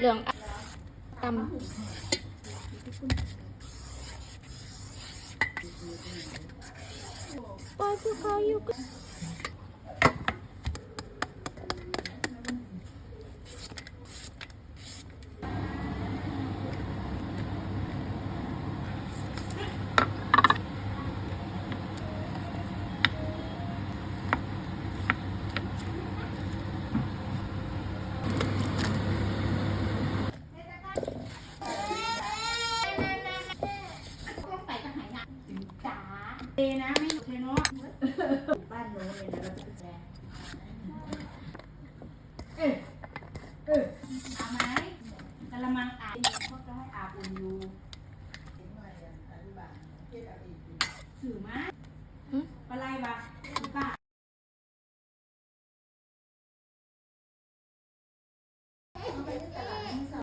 ເລື່ອງ ຕຳ ປອຍຄືເຂົາຢູ່. ເອີ ເອີ ເອົາໄໝ? ກະລະມັງອາບ ພວກເຈົ້າໃຫ້ອາບອຸ່ນຢູ່. ຊື້ມາ. ຫຶ? ປາໄລວ່າ ເ